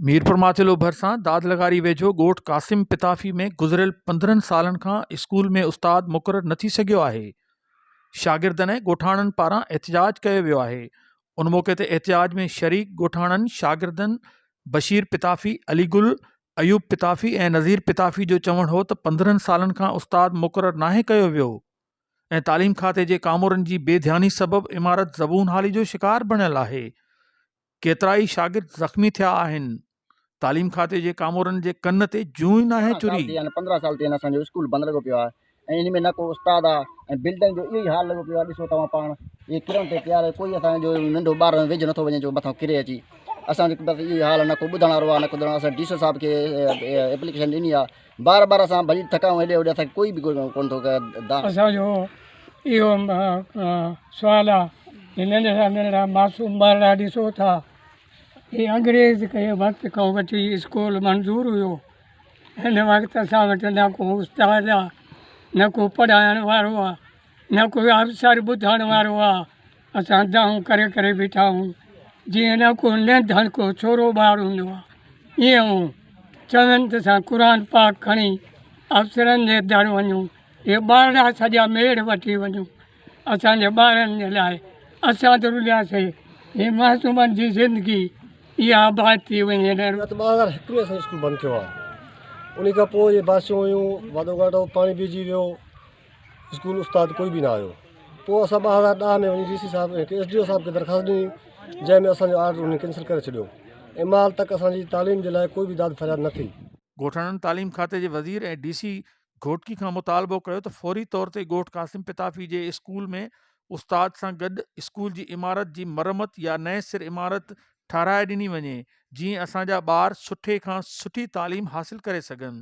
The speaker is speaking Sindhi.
ميرپورماٿيلو ڀرسان داد لغاري ويجهو ڳوٺ قاسم پتافي ۾ گذريل 15 سالن کان اسڪول ۾ استاد مقرر نه ٿي سگهيو آهي، شاگردن ۽ ڳوٺاڻن پاران احتجاج ڪيو ويو آهي، ان موقعي تي احتجاج ۾ شريڪ ڳوٺاڻن شاگردن بشير پتافي، علي گل، ايوب پتافي ۽ نذير پتافي جو چوڻ هو ته 15 سالن کان استاد مقرر ناهي ڪيو ويو ۽ تعليم کاتي جي ڪامورن جي بي ڌياني سبب عمارت زبون حالي جو شڪار بڻيل آهي، ڪيترائي شاگرد زخمي ٿيا آهن، تعليم کاتي جي ڪامورن جي ڪن تي جون ئي ناهي چري. سال ٿي ويا آهن 15 سال ٿي ويا آهن اسان جو اسڪول بند لڳو پيو آهي ۽ ان ۾ نه ڪو استاد آهي ۽ بلڊنگ جو اهو ئي حال لڳو پيو آهي ڏسو توهان پاڻ اهي ڪرڻ تي تيار آهي ڪوئي اسان جو ننڍو ٻار ويجهو نٿو وڃي جو مٿان ڪري اچي اسان جو بس اهو ئي حال آهي نه ڪو ٻڌڻ وارو آهي نه ڪو ڌڻ اسان ڊي سي صاحب کي ايپليڪيشن ڏني آهي بار بار اسان ڀڄي ٿڪا آهيون هيڏي هوڏي اسان کي ڪوئي به ڪونه ٿو دانهن اسان جو اهو سوال آ هي ننڍڙا ننڍڙا معصوم ٻارڙا ڏسو ٿا هي انگريز ڪنهن وقت کان وٺي اسڪول منظور هيو هن وقت اسان وٽ نه ڪو استاد آ نه ڪو پڙهائڻ وارو آ نه ڪو آفيسر ٻڌڻ وارو آ اسان دانهون ڪري ڪري بيٺا آهيون جيئن نه ڪو ننڌڻڪو ڇورو ٻار هوندو آ ائين آهيون چون ته اسان قرآن پاڪ کڻي افسرن جي در وڃون اهي ٻارڙا سڄا ميڙ وٺي وڃون اسان جي ٻارن جي لاء اسان ته رلياسي هي معصومن جي زندگي اها آباد ٿي وڃي. ته 2001 ۾ اسان جو اسڪول بند ٿيو آهي انهي کان پوء اهي بارشون هيون واڌو گهاٽو پاڻي بيهجي ويو اسڪول استاد ڪوئي به نه آيو پوء اسان 2010 ۾ وڃي ڊي سي صاحب کي ايس ڊي او صاحب کي درخواست ڏني جنهن ۾ اسان جو آرڊر انهن ڪينسل ڪري ڇڏيو ۽ مهال تڪ اسان جي تعليم جي لاء ڪوئي به داد فرياد نه ٿي. ڳوٺاڻن تعليم کاتي جي وزير ۽ ڊي سي گهوٽڪي کان مطالبو ڪيو ته فوري طور تي ڳوٺ قاسم پتافي جي اسڪول ۾ استاد سان گڏ اسڪول جي عمارت جي مرمت يا نئين سر عمارت ٺهرائي ڏني وڃي جيئن اسان جا ٻار سٺي کان سٺي تعليم حاصل ڪري سگهن.